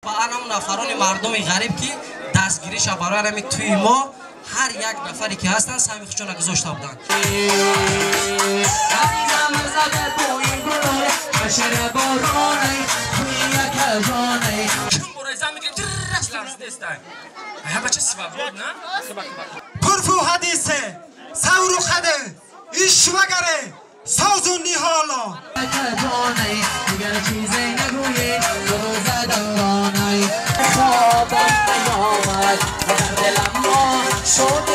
Ба анам нафарони мардуми ғариб ки дастгириша барои ҳамин тӯи мо ҳар як нафаре ки ҳастанд саҳми худшона гузошта буданд. Пурфу ҳадисе савру қаде ишвагаре созу ниҳоло дигар чизе нагӯе рӯза давронай хобам наёмад дар дилам моҳ шуд.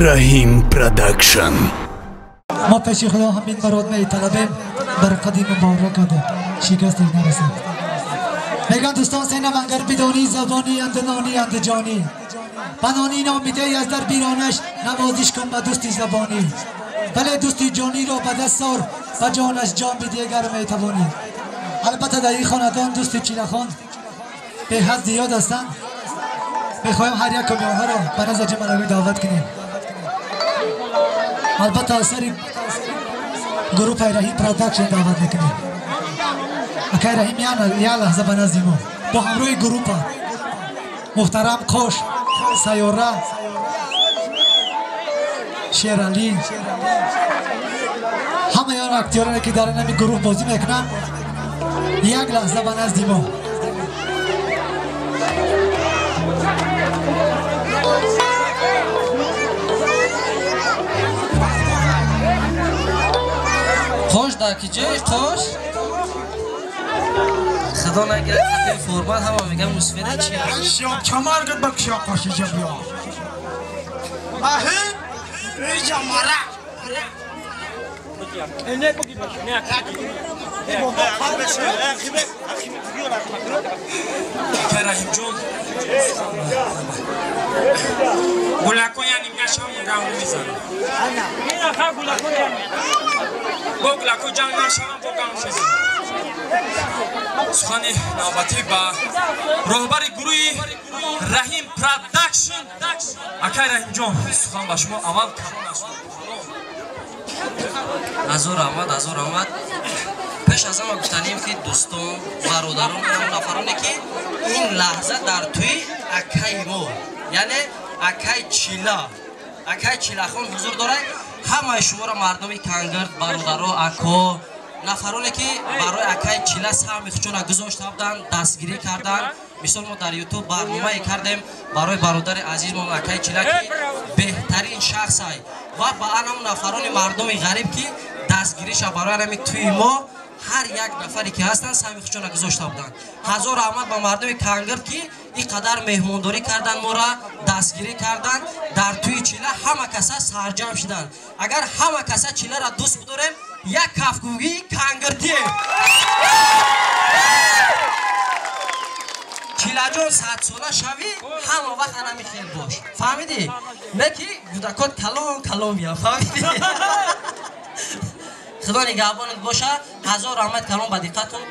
Раҳим Продакшн. Мо пеши Худо ҳамин барот металабем бар қади муборакат шикасте нарасад. Мегӯянд дӯстон сенам ангар бидонӣ забони анднони андҷонӣ банонӣ номидаи аз дар биронаш навозиш кун ба дӯсти забонӣ вале дӯсти ҷониро ба даст ор ба ҷонаш ҷон бидиҳ гар метавонӣ. Албатта дар ин хонадон дӯсти Чилахон беҳад зиёд ҳастанд. Мехоҳем ҳар якуми онҳоро ба назар ҷамъалавӣ даъват кунем. Албатта аз сари гурӯҳи Раҳим Продакшн даъват мекунем. Акай Раҳим як лаҳза ба назди мо бо ҳамроҳи гурӯҳа муҳтарам Қош, Сайёра, Шералӣ, ҳамаи он актёроне ки дар ҳамин гурӯҳ бозӣ мекунанд як лаҳза ба назди мо. Қош дар ки ҷой қош? Худо нагирад хатир формат ҳама мегӯям мусфида чи аст? Чамар гуд ба кишо қоши ҷабиё. Аҳи иҷа мара. Раҳимҷон гулако яъне нашавам гавн мезанам. Бо гулако ҷанг нашавам бо гавн мезанам. Сухани навбатӣ ба роҳбари гурӯҳи Раҳим Продакшн акай Раҳимҷон, сухан ба шумо аввал калон аст. Ҳазор раҳмат, ҳазор раҳмат. Пеш аз ҳама гуфтанем ки дӯстон, бародарон, нафароне ки ин лаҳза дар тӯи акаи мо, яъне акаи Чила, акаи Чилахон ҳузур дорад. Ҳамаи шуморо мардуми Кангирд, бародаро, ако, нафароне ки барои акаи Чила саҳми худшона гузошта буданд, дастгирӣ карданд. Мисол мо дар Ютуб барномае кардем барои бародари азизмон акаи Чила ки беҳтарин шахсай ва ба анам нафарони мардуми ғариб ки дастгириша барои ҳамин тӯи мо ҳар як нафаре ки ҳастанд саҳми худшона гузошта буданд. Ҳазор раҳмат ба мардуми Кангирд ки ин қадар меҳмондорӣ карданд, моро дастгирӣ карданд. Дар тӯи Чила ҳама каса сарҷамъ шиданд. Агар ҳама каса Чиларо дӯст бидорем, як кафкӯбии Кангирдие. Чилаҷон садсола шавӣ, ҳама вақт анами хел бош. Фаҳмидӣ? Не ки гудакот калон калон бия, фаҳмидӣ? Худо нигаҳбонат боша. Ҳазор раҳмат калон ба диққатон.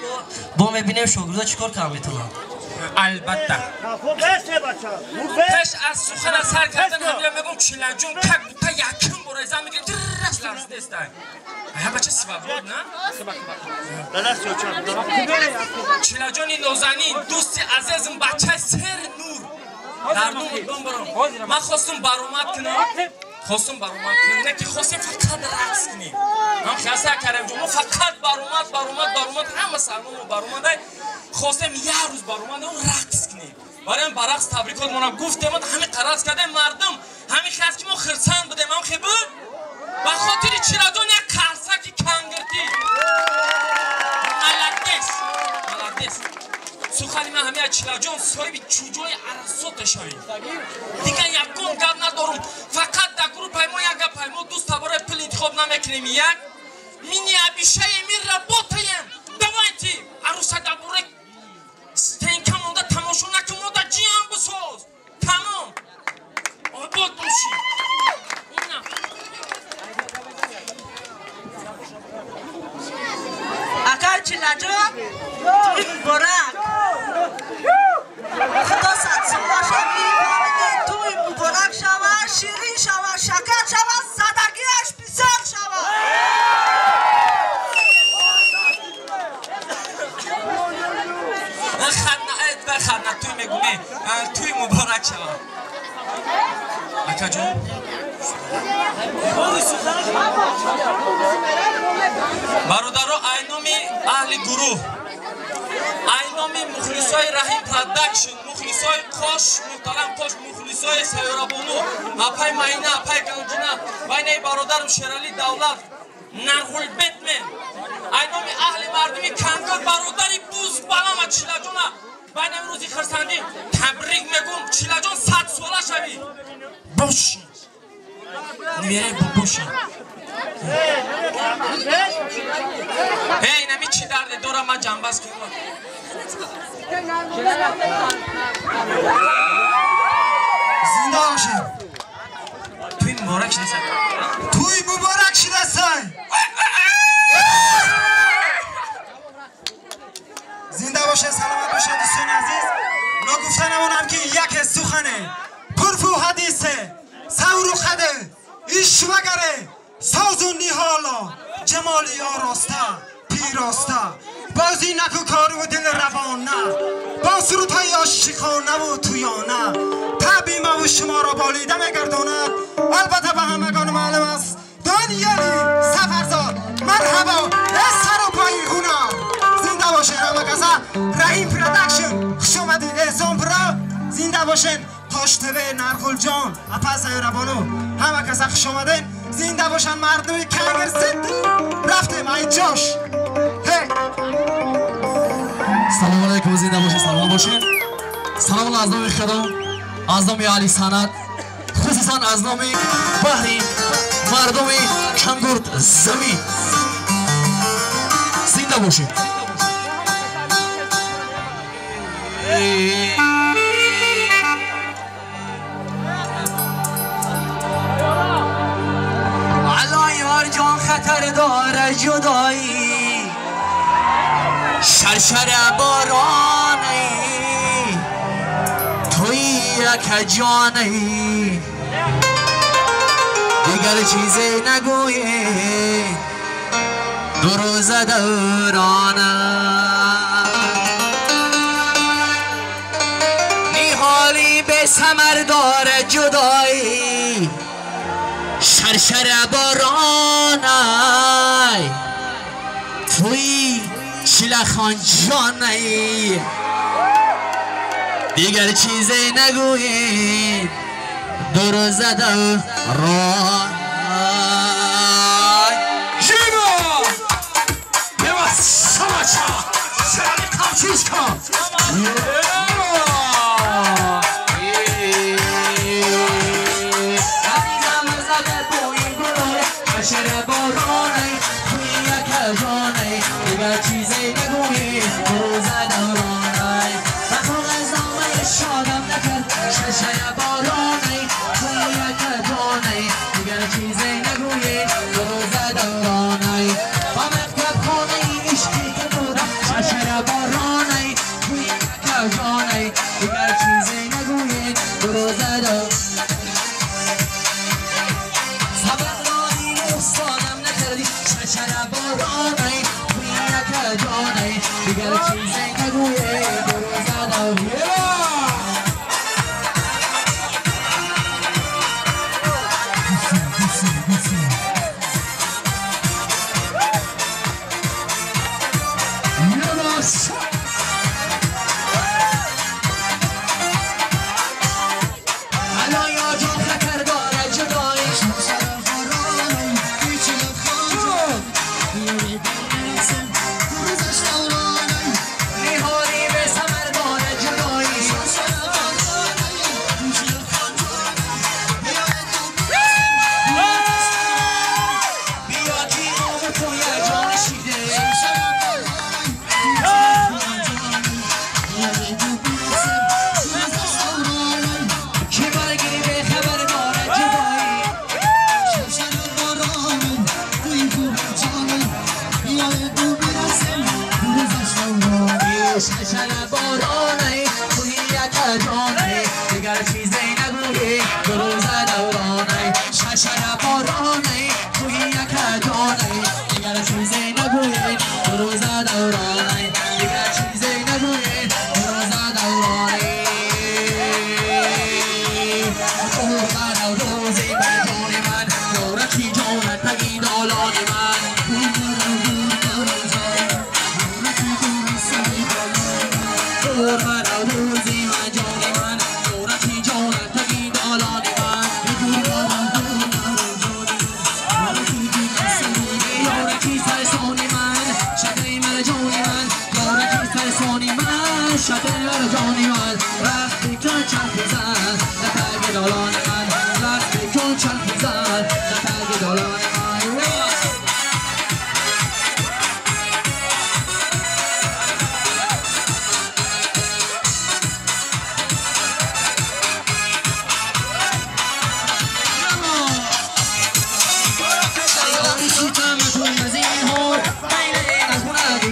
Бо мебинем шогирдо чӣ кор карда метавонанд. Албатта. Пеш аз сухана сар кардан ҳамира мегӯм Чилаҷон как будто якум бора зан мегирем рас ларзидестай. Ая бача свободна? Чилаҷони нозанин, дӯсти азизм, бачаи сер нур. Дар нур бомбаром. Ман хостум баромад кунам. Хостум баромад кунем, не ки хостем фақат рақс кунем. Ҳам хаса Каримҷон, мо фақат баромад, баромад, баромад, ҳама сарномо баромадай. Хостем як рӯз баромад, рақс кунем. Барои ба рақс табрикот мона гуфтем, ҳами рақс кардем мардум, ҳами хас ки мо хирсанд будем, ҳам хе буд? Ба хотири Чилаҷон як қарсаки Кангирдӣ. Молодец, молодец. Сухани ман ҳамия Чилаҷон соҳиби чуҷои арасота шавем. Дигар ягон гап надорум. Фақат дар гурӯҳи мо як гап мо дӯста барои пул интихоб намекунем. Як мы не обещаем, мы работаем. Давайте аруса дар бораи стенка монда тамошо накун, монда ҷиям бисоз. Тамом. Обод бошӣ. Ина. Акай Чилаҷон, туй муборак. Худо садсола шавӣ, туй муборак шава, ширин шава, шакар шава, задагиаш бисёр шава. Акаҷон. Бародаро, айноми аҳли гурӯҳ, айноми мухлисои Раҳим Продакшн, мухлисои Қош, муҳтарам Қош, мухлисои Сайёрабону, апай Маина, апай Ганҷина, байнаи бародарам Шерали Давлат, Нарғул Бетмен, айноми аҳли мардуми Кангар, бародари буз балама Чилаҷона, байнами рӯзи хирсандӣ табрик мегӯм. Чилаҷон, 100 сола шавӣ. Боши. Неверай боши. Эй, нами чӣ дарде дорам, ман ҷанбаз кунам. Зинда бошед. Тӯй муборак шудасай. Тӯй муборак шудасай. Зинда бошед, саломат бошед, дӯстони азиз. Ногуфта намонам ки яке сухане, пурфу ҳадисе, савру қаде, ишвагаре, созу ниҳоло, ҷамоли ороста, пироста, бозӣ наку кору дил равона, бо сурудҳои ошиқонаву тӯёна, таби маву шуморо болида мегардонад. Албатта ба ҳамагон маълум аст, Дониёли Сафарзод. Марҳабо, э сару пои ҳунар. Зинда бошед ҳама каса. Раҳим Продакшн, хуш омадед. Эҳсон Про, зинда бошед. Қош ТВ, Нарғулҷон, апа Сайёрабону, ҳама каса хуш омадед. Зинда бошанд мардуми Кангар Сити. Рафтем ай ҷош. Салом алейкум, зинда бошед, саломат бошед. Салом аз номи худо, аз номи аҳли санъат, хусусан аз номи баҳри мардуми Кангурд замин. Зинда бошед. Ҷон хатар дора ҷудоӣ, шаршара борони, туи як ҷони, дигар чизе нагӯӣ, ду рӯза даврона. Ниҳоли бесамар дора ҷудоӣ, шаршара боронай, туи Чилахон ҷонай, дигар чизе нагӯед, ду рӯза давронай. Живо! Ева самача! Шерали Камчишка! Rosa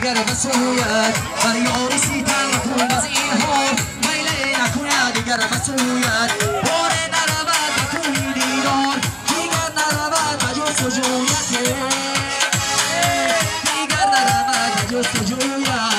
дигар басӯяд бар ёри ситам кун аз ин ҳол майле накунад дигар басӯяд боре наравад ба кӯҳи дидор дигар наравад ба ҷустуҷӯят дигар наравад ба ҷустуҷӯят.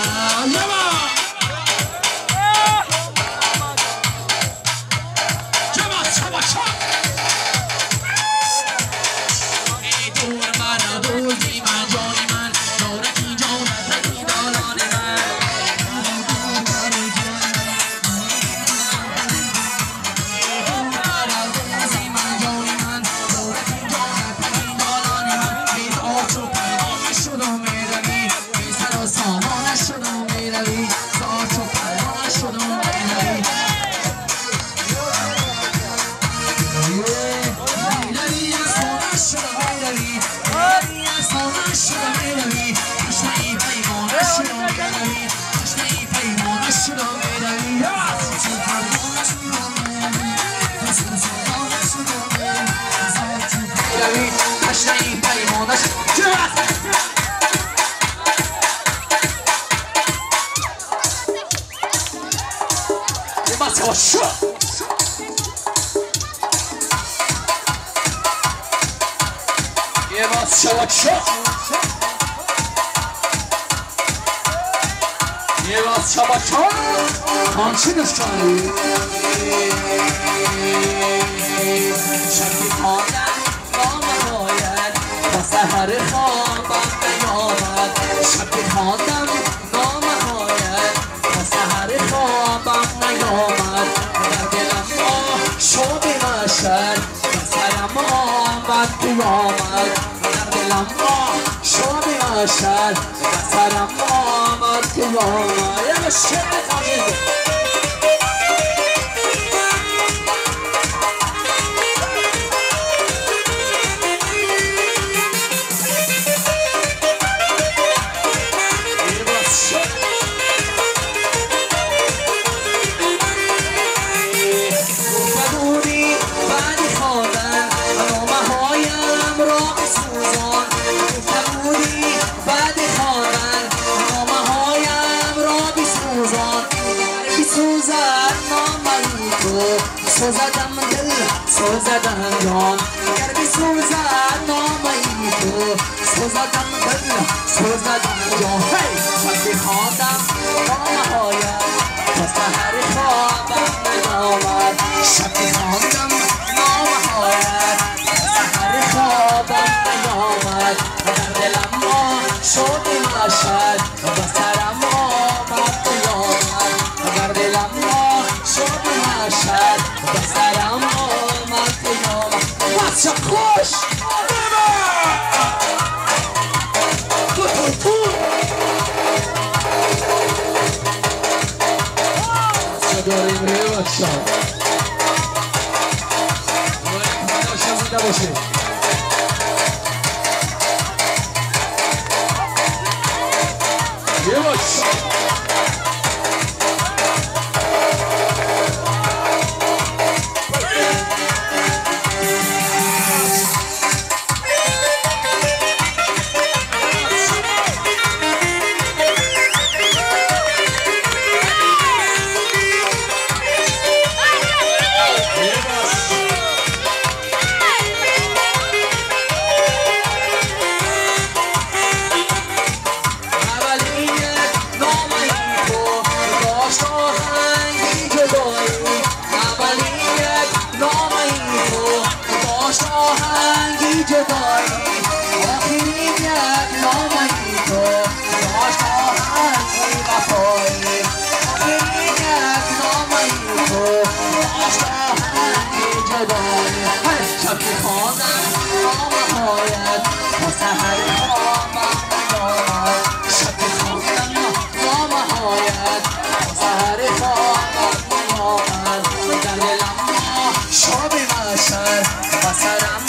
شب محشر و سرم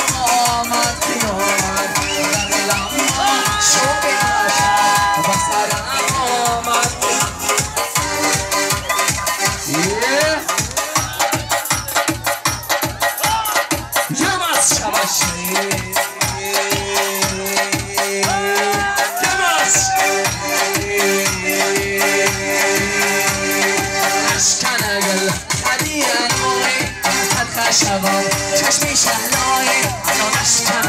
آمد قیامت. شوم چشم شهلای از آتش.